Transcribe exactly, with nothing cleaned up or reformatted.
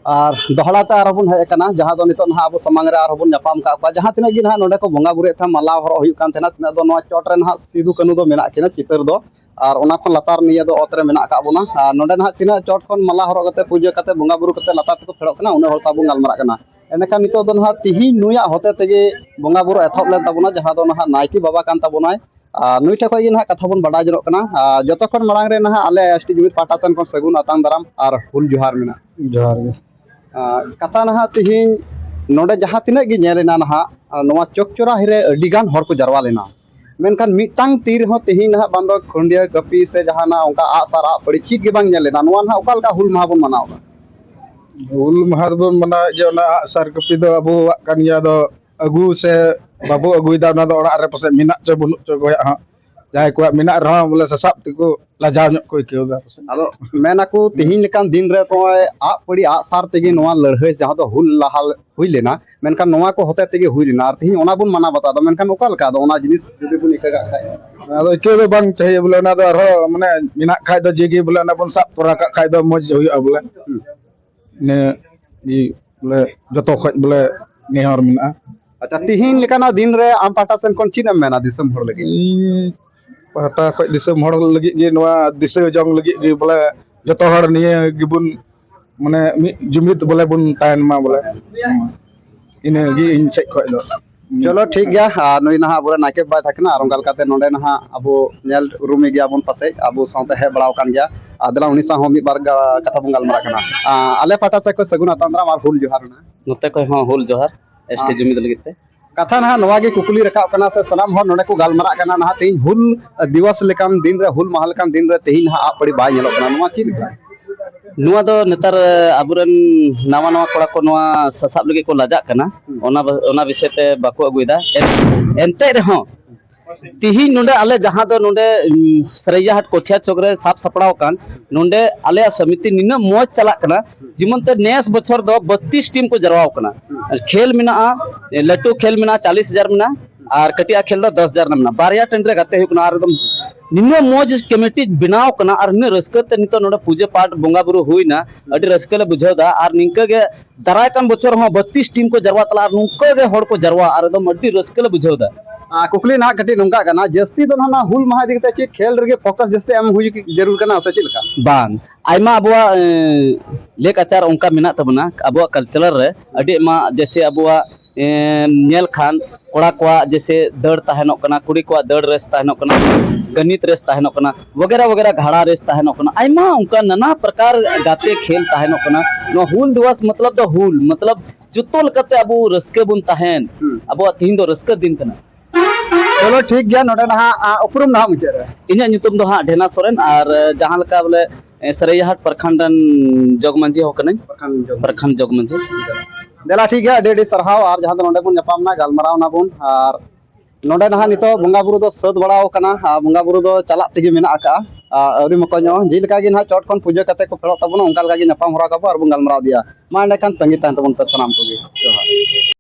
ᱟᱨ ᱫᱚᱦᱲᱟ ᱛᱮ ᱟᱨᱦᱚᱸ ᱵᱚᱱ ᱦᱮᱡ ᱟᱠᱟᱱᱟ, ᱡᱟᱦᱟᱸ ᱫᱚ ᱱᱤᱛᱚᱜ ᱱᱟᱦᱟᱜ ᱟᱵᱚ ᱥᱟᱢᱟᱝ ᱨᱮ ᱟᱨᱦᱚᱸ ᱵᱚᱱ ᱧᱟᱯᱟᱢ ᱠᱟᱜ ᱠᱚᱣᱟ᱾ ᱡᱟᱦᱟᱸ ᱛᱤᱱᱟᱹᱜ ᱜᱮ ᱱᱟᱦᱟᱜ ᱱᱚᱰᱮ ᱠᱚ ᱵᱚᱸᱜᱟ ᱵᱩᱨᱩᱭᱮᱫ ᱛᱟᱦᱮᱸᱫ, ᱢᱟᱞᱟ ᱦᱚᱨᱚᱜ ᱦᱩᱭᱩᱜ ᱠᱟᱱ ᱛᱟᱦᱮᱱᱟ, ᱛᱤᱱᱟᱹᱜ ᱫᱚ ᱱᱚᱣᱟ ᱪᱚᱴ ᱨᱮ ᱱᱟᱦᱟᱜ ᱥᱤᱫᱩ ᱠᱟᱹᱱᱩ ᱫᱚ ᱢᱮᱱᱟᱜ ᱠᱤᱱᱟ ᱪᱤᱛᱟᱹᱨ ᱫᱚ, ᱟᱨ ᱚᱱᱟ ᱠᱷᱚᱱ ᱞᱟᱛᱟᱨ ᱱᱤᱭᱟᱹ ᱫᱚ ᱚᱛ ᱨᱮ ᱢᱮᱱᱟᱜ ᱟᱠᱟᱫ ᱵᱚᱱᱟ᱾ ᱟᱨ ᱱᱚᱰᱮ ᱱᱟᱦᱟᱜ ᱛᱤᱱᱟᱹᱜ ᱪᱚᱴ ᱠᱷᱚᱱ ᱢᱟᱞᱟ ᱦᱚᱨᱚᱜ ᱠᱟᱛᱮ, ᱯᱩᱡᱟᱹ ᱠᱟᱛᱮ, ᱵᱚᱸᱜᱟ ᱵᱩᱨᱩ ᱠᱟᱛᱮ ᱞᱟᱛᱟᱨ ᱛᱮᱠᱚ ᱯᱷᱮᱰᱚᱜ ᱠᱟᱱᱟ, ᱩᱱᱟᱹᱜ ᱦᱚᱲ ᱥᱟᱶ ᱵᱚᱱ ᱜᱟᱞᱢᱟᱨᱟᱜ ᱠᱟᱱᱟ᱾ ᱮᱸᱰᱮᱠᱷᱟᱱ ᱱᱤᱛᱚᱜ ᱫᱚ ᱱᱟᱦᱟᱜ ᱛᱤᱦᱤᱧ ᱱᱩᱭᱟᱜ ᱦᱚᱛᱮ ᱛᱮᱜᱮ ᱵᱚᱸᱜᱟ ᱵᱩᱨᱩ ᱮᱛᱚᱦᱚᱵ ᱞᱮᱱ ᱛᱟᱵᱚᱱᱟ, ᱡᱟᱦᱟᱸ ᱫᱚ ᱱᱟᱦᱟᱜ ᱱᱟᱭᱠᱮ ᱵᱟᱵᱟ ᱠᱟᱱ ᱛᱟᱵᱚᱱᱟᱭ᱾ ᱟᱨ ᱱᱩᱭ ᱴᱷᱮᱱ ᱠᱷᱚᱱ ᱜᱮ ᱱᱟᱦᱟᱜ ᱠᱟᱛᱷᱟ ᱵᱚᱱ ᱵᱟᱰᱟᱭ ᱡᱚᱱᱚᱜ ᱠᱟᱱᱟ᱾ ᱟᱨ ᱡᱚᱛᱚ ᱠᱷᱚᱱ ᱢᱟᱲᱟᱝ ᱨᱮ ᱱᱟᱦᱟᱜ ᱟᱞᱮ ᱮᱥ ᱴᱤ ᱡᱩᱢᱤᱫ ᱯᱟᱦᱴᱟ ᱥᱮᱱ ᱠᱷᱚᱱ ᱥᱟᱹᱜᱩᱱ ᱟᱛᱟᱝ ᱫᱟᱨᱟᱢ ᱟᱨ ᱦᱩᱞ ᱡᱚᱦᱟᱨ ᱢᱮᱱᱟᱜᱼᱟ᱾ ᱡᱚᱦᱟᱨ ᱜᱮ᱾ ᱟᱨ ᱠᱟᱛᱷᱟ ᱱᱟᱦᱟᱜ ᱛᱤᱦᱤᱧ ᱱᱚᱰᱮ ᱡᱟᱦᱟᱸ ᱛᱤᱱᱟᱹᱜ ᱜᱮ ᱧᱮᱞ ᱮᱱᱟ ᱱᱟᱦᱟᱜ, ᱟᱨ ᱱᱚᱣᱟ ᱪᱚᱠ ᱪᱚᱨᱟᱦᱤ ᱨᱮ ᱟᱹᱰᱤ ᱜᱟᱱ ᱦᱚᱲ ᱠᱚ ᱡᱟᱨᱣᱟ ᱞᱮᱱᱟ, ᱢᱮᱱᱠᱷᱟᱱ ᱢᱤᱫᱴᱟᱝ ᱛᱤ ᱨᱮᱦᱚᱸ ᱛᱤᱦᱤᱧ ᱱᱟᱦᱟᱜ ᱵᱟᱝ ᱫᱚ ᱠᱷᱚᱱᱰᱤᱭᱟᱹ ᱠᱟᱹᱯᱤ ᱥᱮ ᱡᱟᱦᱟᱱᱟᱜ ᱚᱱᱠᱟ ᱟᱜᱼᱥᱟᱨ ᱟᱜ ᱯᱟᱹᱲᱤ ᱪᱮᱫ ᱜᱮ ᱵᱟᱝ ᱧᱮᱞ ᱞᱮᱱᱟ᱾ ᱱᱚᱣᱟ ᱱᱟᱦᱟᱜ ᱚᱠᱟ ᱞᱮᱠᱟ ᱦᱩᱞ ᱢᱟᱦᱟ ᱵᱚᱱ ᱢᱟᱱᱟᱣ ᱮᱫᱟ? ᱦᱩᱞ ᱢᱟᱦᱟ ᱨᱮᱵᱚᱱ ᱢᱟᱱᱟᱣᱮᱫ ᱡᱮ ᱚᱱᱟ ᱟᱜᱼᱥᱟᱨ ᱠᱟᱹᱯᱤ ᱫᱚ ᱟᱵᱚᱣᱟᱜ ᱠᱟᱱ ᱜᱮᱭᱟ, ᱟᱫᱚ ᱟᱹᱜᱩ ᱥᱮ ᱵᱟᱵᱚ ᱟᱹᱜᱩᱭᱮᱫᱟ, ᱚᱱᱟ ᱫᱚ ᱚᱲᱟᱜ ᱨᱮ ᱯᱟᱥᱮᱡ ᱢᱮᱱᱟᱜ ᱪᱚ ᱵᱟᱹᱱᱩᱜ ᱪᱚ ᱚᱠᱚᱭᱟᱜ ᱦᱚᱸ᱾ ᱡᱟᱦᱟᱸᱭ ᱠᱚᱣᱟᱜ ᱢᱮᱱᱟᱜ ᱨᱮᱦᱚᱸ ᱵᱚᱞᱮ ᱥᱟᱥᱟᱵ ᱛᱮᱠᱚ ᱞᱟᱡᱟᱣ ᱧᱚᱜ ᱠᱚ ᱟᱹᱭᱠᱟᱹᱣ ᱮᱫᱟ ᱯᱟᱥᱮᱡ᱾ ᱟᱫᱚ ᱢᱮᱱᱟᱠᱚ ᱛᱤᱦᱤᱧ ᱞᱮᱠᱟᱱ ᱫᱤᱱ ᱨᱮ ᱱᱚᱜᱼᱚᱭ ᱟᱜ ᱯᱟᱹᱲᱤ ᱟᱜᱼᱥᱟᱨ ᱛᱮᱜᱮ ᱱᱚᱣᱟ ᱞᱟᱹᱲᱦᱟᱹᱭ ᱡᱟᱦᱟᱸ ᱫᱚ ᱦᱩᱞ ᱞᱟᱦᱟ ᱦᱩᱭ ᱞᱮᱱᱟ, ᱢᱮᱱᱠᱷᱟᱱ ᱱᱚᱣᱟ ᱠᱚ ᱦᱚᱛᱮ ᱛᱮᱜᱮ ᱦᱩᱭ ᱞᱮᱱᱟ, ᱟᱨ ᱛᱤᱦᱤᱧ ᱚᱱᱟ ᱵᱚᱱ ᱢᱟᱱᱟᱣ ᱵᱟᱛᱟᱣ ᱮᱫᱟ᱾ ᱢᱮᱱᱠᱷᱟᱱ ᱚᱠᱟ ᱞᱮᱠᱟ ᱟᱫᱚ ᱚᱱᱟ ᱡᱤᱱᱤᱥ ᱡᱩᱫᱤ ᱵᱚᱱ ᱤᱠᱟᱹ ᱠᱟᱜ ᱠᱷᱟᱡ? ᱟᱫᱚ ᱤᱠᱟᱹ ᱫᱚ ᱵᱟᱝ ᱪᱟᱹᱦᱤᱭᱟ ᱵᱚᱞᱮ, ᱚᱱᱟ ᱫᱚ ᱟᱨᱦᱚᱸ ᱢᱟᱱᱮ ᱢᱮᱱᱟᱜ ᱠᱷᱟᱡ ᱫᱚ ᱡᱮ ᱜᱮ ᱵᱚᱞᱮ ᱚᱱᱟ ᱵᱚᱱ ᱥᱟᱵ ᱛᱚᱨᱟ ᱠᱟᱜ ᱠᱷᱟᱡ ᱫᱚ ᱢᱚᱡᱽ ᱦᱩᱭᱩᱜᱼᱟ ᱵᱚᱞᱮ᱾ ᱦᱩᱸ᱾ ᱤᱱᱟᱹ ᱜᱮ ᱵᱚᱞᱮ ᱡᱚᱛᱚ ᱠᱷᱚᱡ ᱵᱚᱞᱮ ᱱᱮᱦᱚᱨ ᱢᱮᱱᱟᱜᱼᱟ᱾ ᱟᱪᱪᱷᱟ, ᱛᱤᱦᱤᱧ ᱞᱮᱠᱟᱱᱟᱜ ᱫᱤᱱ ᱨᱮ ᱟᱢ ᱯᱟᱦᱴᱟ ᱥᱮᱱ ᱠᱷᱚᱱ ᱪᱮᱫ ᱮᱢ ᱢᱮᱱᱟ ᱫᱤᱥᱚᱢ ᱦᱚᱲ ᱞᱟᱹᱜᱤᱫ? ᱤᱧ ᱯᱟᱦᱴᱟ ᱠᱷᱚᱡ ᱫᱤᱥᱚᱢ ᱦᱚᱲ ᱞᱟᱹᱜᱤᱫ ᱜᱮ ᱱᱚᱣᱟ ᱫᱤᱥᱟᱹ ᱡᱚᱝ ᱞᱟᱹᱜᱤᱫ ᱜᱮ ᱵᱚᱞᱮ ᱡᱚᱛᱚ ᱦᱚᱲ ᱱᱤᱭᱟᱹ ᱜᱮᱵᱚᱱ ᱢᱟᱱᱮ ᱢᱤᱫ ᱡᱩᱢᱤᱫ ᱵᱚᱞᱮ ᱵᱚᱱ ᱛᱟᱦᱮᱱ ᱢᱟ ᱵᱚᱞᱮ᱾ ᱤᱱᱟᱹᱜᱮ ᱤᱧ ᱥᱮᱫ ᱠᱷᱚᱡ ᱫᱚ᱾ ᱪᱚᱞᱚ ᱴᱷᱤᱠ ᱜᱮᱭᱟ, ᱟᱨ ᱱᱩᱭ ᱱᱟᱦᱟᱜ ᱟᱵᱚᱨᱮᱱ ᱱᱟᱭᱠᱮ ᱵᱟᱵᱟᱭ ᱛᱟᱦᱮᱸ ᱠᱟᱱᱟ, ᱟᱨ ᱚᱱᱠᱟ ᱞᱮᱠᱟᱛᱮ ᱱᱚᱰᱮ ᱱᱟᱦᱟᱜ ᱟᱵᱚ ᱧᱮᱞ ᱩᱨᱩᱢᱮ ᱜᱮᱭᱟ ᱵᱚᱱ ᱯᱟᱥᱮᱡ, ᱟᱵᱚ ᱥᱟᱶᱛᱮ ᱦᱮᱡ ᱵᱟᱲᱟᱣ ᱟᱠᱟᱱ ᱜᱮᱭᱟ᱾ ᱟᱨ ᱫᱮᱞᱟ ᱩᱱᱤ ᱥᱟᱶ ᱦᱚᱸ ᱢᱤᱫ ᱵᱟᱨ ᱜᱟ-, ᱠᱟᱛᱷᱟ ᱵᱚᱱ ᱜᱟᱞᱢᱟᱨᱟᱜ ᱠᱟᱱᱟ᱾ ᱟᱨ ᱟᱞᱮ ᱯᱟᱦᱴᱟ ᱥᱮᱫ ᱠᱷᱚᱱ ᱥᱟᱹᱜᱩᱱ ᱟᱛᱟᱝ ᱫᱟᱨᱟᱢ ᱟᱨ ᱦᱩᱞ ᱡᱚᱦᱟᱨ ᱢᱮᱱᱟᱜᱼᱟ᱾ ᱱᱚᱛᱮ ᱠᱷᱚᱱ ᱦᱚᱸ ᱦᱩᱞ ᱡᱚᱦᱟᱨ, ᱮᱥ ᱴᱤ ᱟᱨ ᱡᱩᱢᱤᱫ ᱞᱟᱹᱜᱤᱫ ᱛᱮ᱾ ᱠᱟᱛᱷᱟ ᱱᱟᱦᱟᱜ ᱱᱚᱣᱟ ᱜᱮ ᱠᱩᱠᱞᱤ ᱨᱟᱠᱟᱵ ᱠᱟᱱᱟ, ᱥᱮ ᱥᱟᱱᱟᱢ ᱦᱚᱲ ᱱᱚᱰᱮ ᱠᱚ ᱜᱟᱞᱢᱟᱨᱟᱜ ᱠᱟᱱᱟ, ᱱᱟᱦᱟᱜ ᱛᱮᱦᱮᱧ ᱦᱩᱞ ᱫᱤᱵᱚᱥ ᱞᱮᱠᱟᱱ ᱫᱤᱱ ᱨᱮ, ᱦᱩᱞ ᱢᱟᱦᱟ ᱞᱮᱠᱟᱱ ᱫᱤᱱ ᱨᱮ ᱛᱮᱦᱮᱧ ᱱᱟᱦᱟᱜ ᱟᱜ ᱯᱟᱹᱲᱤ ᱵᱟᱭ ᱧᱮᱞᱚᱜ ᱠᱟᱱᱟ, ᱱᱚᱣᱟ ᱪᱮᱫ ᱞᱮᱠᱟ? ᱱᱚᱣᱟ ᱫᱚ ᱱᱮᱛᱟᱨ, ᱮ, ᱟᱵᱚᱨᱮᱱ ᱱᱟᱣᱟ ᱱᱟᱣᱟ ᱠᱚᱲᱟ ᱠᱚ ᱱᱚᱣᱟ ᱥᱟᱥᱟᱵ ᱞᱟᱹᱜᱤᱫ ᱠᱚ ᱞᱟᱡᱟᱜ ᱠᱟᱱᱟ᱾ ᱦᱩᱸ᱾ ᱚᱱᱟ ᱵᱟ-, ᱚᱱᱟ ᱵᱤᱥᱚᱭ ᱛᱮ ᱵᱟᱠᱚ ᱟᱹᱜᱩᱭᱮᱫᱟ᱾ ᱮᱱ-, ᱮᱱᱛᱮ ᱨᱮᱦᱚᱸ ᱛᱤᱦᱤᱧ ᱱᱚᱰᱮ ᱟᱞᱮ ᱡᱟᱦᱟᱸ ᱫᱚ ᱱᱚᱰᱮ, ᱩᱢ, ᱥᱟᱹᱨᱟᱹᱭᱟᱹᱲᱟᱦᱟᱴ ᱠᱚᱪᱷᱤᱭᱟ ᱪᱚᱠ ᱨᱮ ᱥᱟᱵ ᱥᱟᱯᱲᱟᱣ ᱟᱠᱟᱱ, ᱱᱚᱰᱮ ᱟᱞᱮᱭᱟᱜ ᱥᱚᱢᱤᱛᱤ ᱱᱤᱱᱟᱹᱜ ᱢᱚᱡᱽ ᱪᱟᱞᱟᱜ ᱠᱟᱱᱟ, ᱡᱮᱢᱚᱱ ᱛᱮ ᱱᱮᱥ ᱵᱚᱪᱷᱚᱨ ᱫᱚ ᱵᱚᱛᱛᱨᱤᱥ ᱴᱤᱢ ᱠᱚ ᱡᱟᱨᱣᱟ ᱟᱠᱟᱱᱟ᱾ ᱠᱷᱮᱞ ᱢᱮᱱᱟᱜᱼᱟ, ᱞᱟᱹᱴᱩ ᱠᱷᱮᱞ ᱢᱮᱱᱟᱜᱼᱟ, ᱪᱟᱞᱤᱥ ᱦᱟᱡᱟᱨ ᱢᱮᱱᱟᱜᱼᱟ, ᱟᱨ ᱠᱟᱹᱴᱤᱡ ᱟᱜ ᱠᱷᱮᱞ ᱫᱚ ᱫᱚᱥ ᱦᱟᱡᱟᱨ ᱨᱮᱱᱟᱜ ᱢᱮᱱᱟᱜᱼᱟ᱾ ᱵᱟᱨᱭᱟ ᱴᱟᱺᱰᱤ ᱨᱮ ᱜᱟᱛᱮ ᱦᱩᱭᱩᱜ ᱠᱟᱱᱟ ᱟᱨ ᱮᱠᱫᱚᱢ ᱱᱤᱱᱟᱹᱜ ᱢᱚᱡᱽ ᱠᱚᱢᱤᱴᱤ ᱵᱮᱱᱟᱣ ᱠᱟᱱᱟ ᱟᱨ ᱱᱤᱱᱟᱹᱜ ᱨᱟᱹᱥᱠᱟᱹ ᱛᱮ ᱱᱤᱛᱚᱜ ᱱᱚᱰᱮ ᱯᱩᱡᱟᱹ ᱯᱟᱴ ᱵᱚᱸᱜᱟ ᱵᱩᱨᱩ ᱦᱩᱭᱱᱟ, ᱟᱹᱰᱤ ᱨᱟᱹᱥᱠᱟᱹ ᱞᱮ ᱵᱩᱡᱷᱟᱹᱣ ᱮᱫᱟ᱾ ᱟᱨ ᱱᱤᱝᱠᱟᱹ ᱜᱮ ᱫᱟᱨᱟᱭ ᱠᱟᱱ ᱵᱚᱪᱷᱚᱨ ᱦᱚᱸ ᱵᱟᱛᱤᱥ ᱴᱤᱢ ᱠᱚ ᱡᱟᱨᱣᱟ ᱛᱟᱞᱟ ᱟᱨ ᱱᱚᱝᱠᱟ ᱜᱮ ᱦᱚᱲ ᱠᱚ ᱡᱟᱨᱣᱟ ᱟᱨ ᱮᱠᱫᱚᱢ ᱟᱹᱰᱤ ᱨᱟᱹᱥᱠᱟᱹ ᱞᱮ ᱵᱩᱡᱷᱟᱹᱣ ᱮᱫᱟ᱾ ᱟᱨ ᱠᱩᱠᱞᱤ ᱱᱟᱦᱟᱜ ᱠᱟᱹᱴᱤᱡ ᱱᱚᱝᱠᱟᱜ ᱠᱟᱱᱟ, ᱡᱟᱹᱥᱛᱤ ᱫᱚ ᱱᱟᱦᱟᱜ ᱚᱱᱟ ᱦᱩᱞ ᱢᱟᱦᱟ ᱤᱫᱤ ᱠᱟᱛᱮ ᱪᱮᱫ ᱠᱷᱮᱞ ᱨᱮᱜᱮ ᱯᱷᱳᱠᱟᱥ ᱡᱟᱹᱥᱛᱤ ᱮᱢ ᱦᱩᱭ ᱡᱟᱹᱨᱩᱲ ᱠᱟᱱᱟ ᱥᱮ ᱪᱮᱫ ᱞᱮᱠᱟ? ᱵᱟᱝ, ᱟᱭᱢᱟ ᱟᱵᱚᱣᱟᱜ ᱞᱮᱠ ᱟᱪᱟᱨ ᱚᱱᱠᱟ ᱢᱮᱱᱟᱜ ᱛᱟᱵᱚᱱᱟ ᱟᱵᱚᱣᱟᱜ ᱠᱟᱞᱪᱟᱨ ᱨᱮ᱾ ᱟᱹᱰᱤ ᱟᱭᱢᱟ ᱡᱮᱭᱥᱮ ᱟᱵᱚᱣᱟᱜ ᱧᱮᱞ ᱠᱷᱟᱱ ᱠᱚᱲᱟ ᱠᱚᱣᱟᱜ ᱡᱮᱭᱥᱮ ᱫᱟᱹᱲ ᱛᱟᱦᱮᱱᱚᱜ ᱠᱟᱱᱟ, ᱠᱩᱲᱤ ᱠᱚᱣᱟᱜ ᱫᱟᱹᱲ ᱨᱮᱥ ᱛᱟᱦᱮᱱᱚᱜ ᱠᱟᱱᱟ, ᱜᱟᱹᱱᱤᱛ ᱨᱮᱥ ᱛᱟᱦᱮᱱᱚᱜ ᱠᱟᱱᱟ, ᱵᱟᱜᱮᱨᱟ ᱵᱟᱜᱮᱨᱟ ᱜᱷᱟᱲᱟ ᱨᱮᱥ ᱛᱟᱦᱮᱱᱚᱜ ᱠᱟᱱᱟ, ᱟᱭᱢᱟ ᱚᱱᱠᱟ ᱱᱟᱱᱟ ᱯᱨᱚᱠᱟᱨ ᱜᱟᱛᱮ ᱠᱷᱮᱞ ᱛᱟᱦᱮᱱᱚᱜ ᱠᱟᱱᱟ᱾ ᱱᱚᱣᱟ ᱦᱩᱞ ᱫᱤᱵᱚᱥ ᱢᱚᱛᱞᱚᱵ ᱫᱚ ᱦᱩᱞ ᱢᱚᱛᱞᱚᱵ ᱡᱚᱛᱚ ᱞᱮᱠᱟᱛᱮ ᱟᱵᱚ ᱨᱟᱹᱥᱠᱟᱹ ᱵᱚᱱ ᱛᱟᱦᱮᱱ᱾ ᱟᱵᱚᱣᱟᱜ ᱛᱤᱦᱤᱧ ᱫᱚ ᱨᱟᱹᱥᱠᱟᱹ ᱫᱤᱱ ᱠᱟᱱᱟ᱾ ᱪᱚᱞᱚ ᱴᱷᱤᱠ ᱜᱮᱭᱟ, ᱱᱚᱰᱮ ᱱᱟᱦᱟᱜ ᱩᱯᱨᱩᱢ ᱱᱟᱦᱟᱜ ᱢᱩᱪᱟᱹᱫ ᱨᱮ᱾ ᱤᱧᱟᱹᱜ ᱧᱩᱛᱩᱢ ᱫᱚ ᱦᱟᱸᱜ ᱰᱷᱮᱱᱟ ᱥᱚᱨᱮᱱ ᱟᱨ ᱡᱟᱦᱟᱸ ᱞᱮᱠᱟ ᱵᱚᱞᱮ ᱥᱟᱹᱨᱟᱹᱭᱦᱟᱴ ᱯᱨᱚᱠᱷᱚᱸᱰ ᱨᱮᱱ ᱡᱚᱜᱽ ᱢᱟᱹᱡᱷᱤ ᱦᱚᱸ ᱠᱟᱹᱱᱟᱹᱧ᱾ ᱯᱨᱚᱠᱷᱚᱸᱰ ᱡᱚᱜᱽ ᱢᱟᱹᱡᱷᱤ᱾ ᱫᱮᱞᱟ ᱴᱷᱤᱠ ᱜᱮᱭᱟ, ᱟᱹᱰᱤ ᱟᱹᱰᱤ ᱥᱟᱨᱦᱟᱣ᱾ ᱟᱨ ᱡᱟᱦᱟᱸ ᱫᱚ ᱱᱚᱰᱮ ᱵᱚᱱ ᱧᱟᱯᱟᱢ ᱮᱱᱟ, ᱜᱟᱞᱢᱟᱨᱟᱣ ᱮᱱᱟ ᱵᱚᱱ, ᱟᱨ ᱱᱚᱰᱮ ᱱᱟᱦᱟᱜ ᱱᱤᱛᱚᱜ ᱵᱚᱸᱜᱟ ᱵᱩᱨᱩ ᱫᱚ ᱥᱟᱹᱛ ᱵᱟᱲᱟᱣ ᱟᱠᱟᱱᱟ, ᱟᱨ ᱵᱚᱸᱜᱟ ᱵᱩᱨᱩ ᱫᱚ ᱪᱟᱞᱟᱜ ᱛᱮᱜᱮ ᱢᱮᱱᱟᱜ ᱟᱠᱟᱜᱼᱟ᱾ ᱟᱨ ᱟᱹᱣᱨᱤ ᱢᱚᱠᱚᱧᱚᱜᱼᱟ, ᱡᱮ ᱞᱮᱠᱟ ᱜᱮ ᱱᱟᱦᱟᱜ ᱪᱚᱴ ᱠᱷᱚᱱ ᱯᱩᱡᱟᱹ ᱠᱟᱛᱮ ᱠᱚ ᱯᱷᱮᱰᱚᱜ ᱛᱟᱵᱚᱱᱟ, ᱚᱱᱠᱟ ᱞᱮᱠᱟ ᱜᱮ ᱧᱟᱯᱟᱢ ᱦᱚᱨᱟ ᱠᱟᱵᱚ ᱟᱨ ᱵᱚᱱ ᱜᱟᱞᱢᱟᱨᱟᱣ ᱤᱫᱤᱭᱟ᱾ ᱢᱟ ᱮᱸᱰᱮᱠᱷᱟᱱ ᱛᱟᱺᱜᱤ ᱛᱟᱦᱮᱱ ᱛᱟᱵᱚᱱ ᱯᱮ ᱥᱟᱱᱟᱢ ᱠᱚᱜᱮ᱾ ᱡᱚᱦᱟᱨ᱾